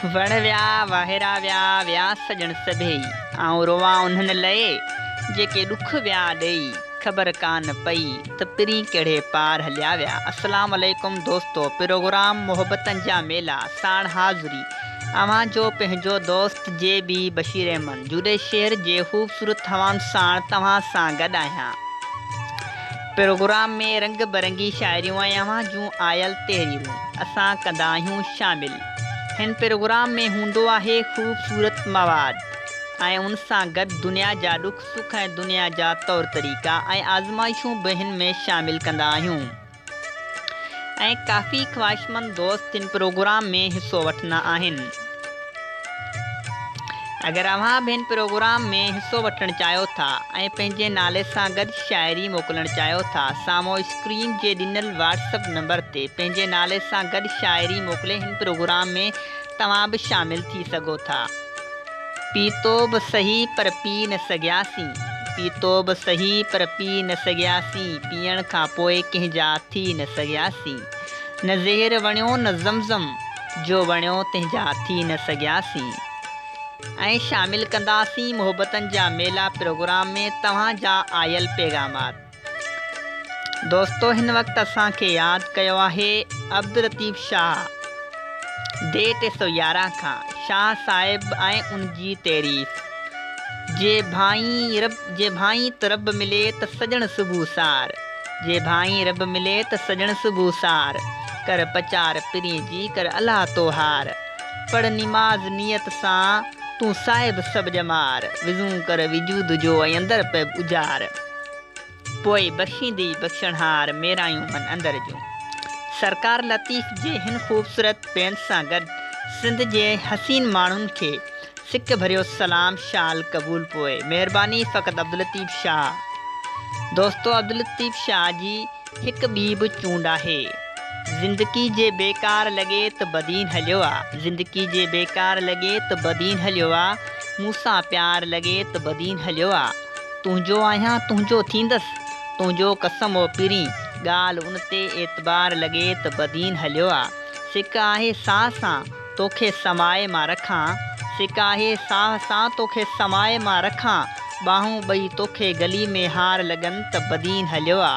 وڻ ويا، واهيرا ويا، ويا سڄڻ سڀيئي. آئون روئان انهن لئي، جيڪي ڏک ويا ڏيئي. خبر ڪانه پئي ته پرين ڪهڙي پار هليا ويا. اسلام عليڪم دوستو پروگرام محبتن جا ميلا ساڻ حاضري اوهان جو پنهنجو دوست جي بي بشير احمد جوڏي شهر جي خوبصورت هوائن ساڻ توهان سان گڏ آهيان. پروگرام ۾ رنگ برنگي شاعريون ۽ اوهان جون آيل تحريرون اسان ڪندا آهيون شامل. هن پروگرام ۾ هوندو آهي خوبصورت مواد ۽ ان سان گڏ دنيا جا ڏک سک ۽ دنيا جا طور طريقا ۽ آزمائشون به هن ۾ شامل ڪندا آهيون ۽ ڪافي خواهشمند دوست هن پروگرام ۾ حصو وٺندا آهن. اگر اوهان به هن پروگرام ۾ حصو وٺڻ چاهيو ٿا ۽ پنهنجي نالي سان گڏ شاعري موڪلڻ چاهيو ٿا سامهون اسڪرين جي ڏنل واٽس اپ نمبر تي پنهنجي نالي سان گڏ شاعري موڪلي هن پروگرام ۾ توهان به شامل ٿي سگهو ٿا. پيتو به سهي پر پي نه سگهياسين پيتو به سهي پر پي نه سگهياسين پيئڻ کان پوء ڪنهن جا ٿي نه سگهياسين. نه زهر وڻيو نه زمزم، جو وڻيو تنهن جا ٿي نه سگهياسين. ۽ شامل ڪنداسين محبتن جا ميلا پروگرام ۾ توهان جا آيل پيغامات. دوستو هن وقت اسان کي ياد ڪيو آهي عبداللطيف شاهه the 311 کان شاهه صاحب ۽ ان جي تعريف جي ڀائين رب جي ڀائين ته رب ملي ته سڄڻ صبح سار. جي ڀائين رب ملي ته سڄڻ صبح سار، ڪر پچار پرين جي ڪر الله تو هار، پڙهه نماز نيت سان تون صاحب سڀ ڄمار، وضو ڪر وجود جو ۽ اندر پئه اجار، پوء بخشيندي بخشڻهار ميرايون من اندر جون. سرڪار لطيف جي هن خوبصورت بيت سان گڏ سنڌ جي حسين ماڻهن کي سڪ ڀريو سلام شال قبول پوئي. مهرباني فقط عبداللطيف شاهه. دوستو عبداللطيف شاهه جي هڪ ٻي به چونڊ آهي. زندگي جي بيڪار لڳي ته بدين هليو آ. زندگي جي بيڪار لڳي ته بدين هليو آ. مون سان پيار لڳي ته بدين هليو آ. تنهنجو آهيان تنهنجو ٿيندس. تنهنجو قسم او پرين. ڳالهه ان تي اعتبار لڳي ته بدين هليو آ. سڪ آهي ساهه سان. توکي سمائي مان رکان، سڪ آهي ساهه سان توکي سمائي مان رکان، ٻانهون ٻئي توکي گلي ۾ هار لڳن ته بدين هليو آ.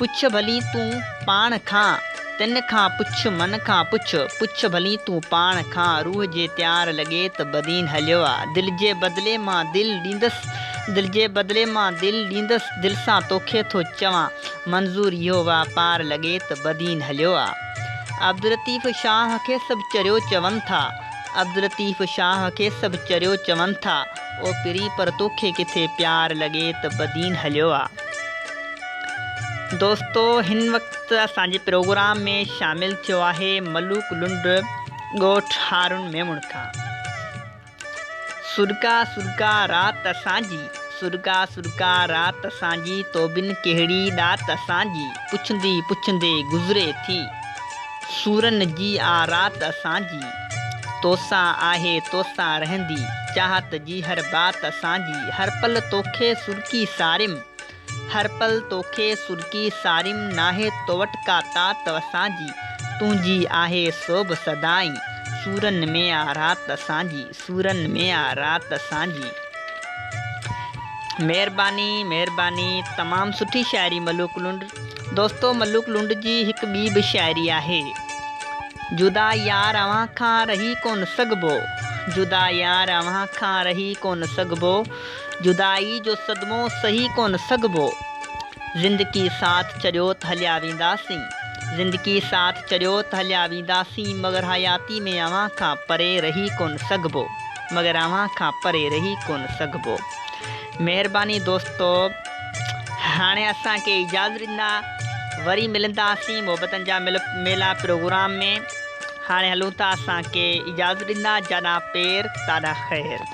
پڇ ڀلي تون پاڻ کان، تن کان پڇ من کان پڇ، پڇ ڀلي تون پاڻ کان، روح جي تيار لڳي ته بدين هليو آ. دل جي بدلي مان دل ڏيندس، دل جي بدلي مان دل ڏيندس، دل سان توکي ٿو چوان، منظور اهو واپار لڳي ته بدين هليو آ. عبداللطيف شاهه کي سڀ چريو چون ٿا، عبداللطيف شاهه کي سڀ چريو چون ٿا، او پرين پر توکي ڪٿي پيار لڳي ته بدين هليو آ. دوستو هن وقت اسان جي پروگرام ۾ شامل ٿيو آهي ملوڪ لنڊ ڳوٺ هارون ميمڻ کان. سڏڪا سڏڪا رات اسان جي، سڏڪا سڏڪا رات اسان جي، تو بن ڪهڙي ڏات اسان جي، پڇندي پڇندي گذري ٿي، سورن جي آ رات اسان جي، توسان آهي توسان رهندي، چاهت جي هر بات اسان جي، هر پل توکي سڏڪي ساريم، هر پل توکي سرڪي ساريم ناهي تو وٽ ڪا تات اسان جي تنهنجي آهي سوڀ سدائين سورن ۾ آ رات اسان جي سورن ۾ آ رات اسان جي. مهرباني مهرباني تمام سٺي شاعري ملوڪ لنڊ دوستو ملوڪ لنڊ جي هڪ ٻي به شاعري آهي جدا يار اوهان کان رهي ڪونه سگهبو جدا يار اوهان کان رهي ڪونه سگهبو جدائي جو صدمو سهي ڪونه سگهبو. زندگي ساٿ ڇڏيو ته هليا وينداسين. زندگي ساٿ ڇڏيو ته هليا وينداسين مگر حياتي ۾ اوهان کان پري رهي ڪونه سگهبو. مگر اوهان کان پري رهي ڪونه سگهبو. مهرباني دوستو هاڻي اسان کي اجازت ڏيندا وري ملنداسين محبتن جا ميلا پروگرام ۾ هاڻي هلون ٿا اسان کي اجازت ڏيندا جاڏان پير تاڏان خير.